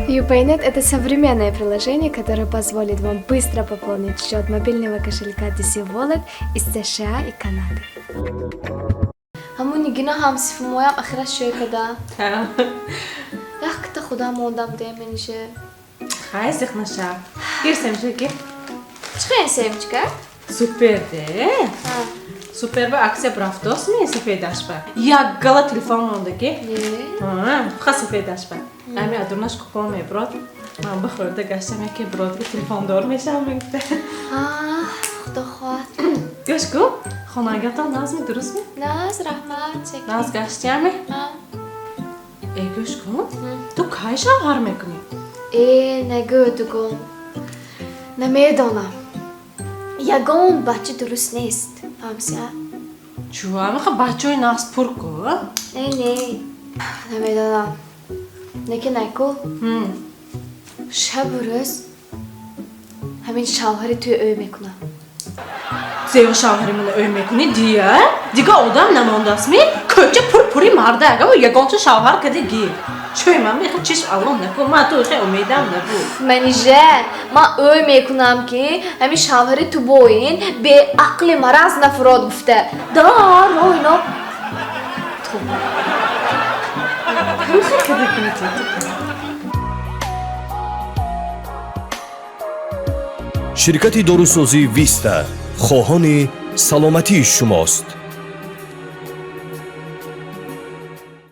UPayNet – это современное приложение, которое позволит вам быстро пополнить счет мобильного кошелька DC Wallet из США и Канады. Ҳамун Нигина ҳамсифимоям ахираш шӯй када. Якта худам мондам деменише. Хай, зиқ наша. Гир, семечка гир. Чӣ хел семечка? Супер де. Супер ба акция брафтос ми сафедаш ба. Як гала телефон мондаги. Не. Ха, сафедаш ба. Ами адурнаш купон меброд. Ман бихӯрда гаштам, яке бродги телефондор мешавам мегуфта. Худо хоҳад. Гӯш кун, хонагатон назми, дурустми? Наз, раҳмат. Наз гаштиами? Э, гӯш кун, ту кай шавҳар мекунӣ? Э, нагӯ, дугон. Намедонам. Ягон бача дуруст нест. Фаҳмися? Чӯ, амиха бачаҳои нағз пур ку. Не, не. Намедонам. Неки найку. Шабу рӯз ҳамин шавҳари туи ӯ мекунам. Зеро шавҳари мана ӯ мекунӣ, дия? Дига одам намондастми? Кӯча пур пури марда, ага ягонча шавҳар кади гир. Чӯй, ман меха чишм аллоҳ накун, ман ту хе умедам набуд. Манижа, ман ӯ мекунам, ки ҳамин шавҳари ту боин беақли мараз нафурод гуфта. Дар ино. Ту. Ҳамихе кади кунӣ ту. Ширкати дорусозии Виста хоҳони саломатии шумост.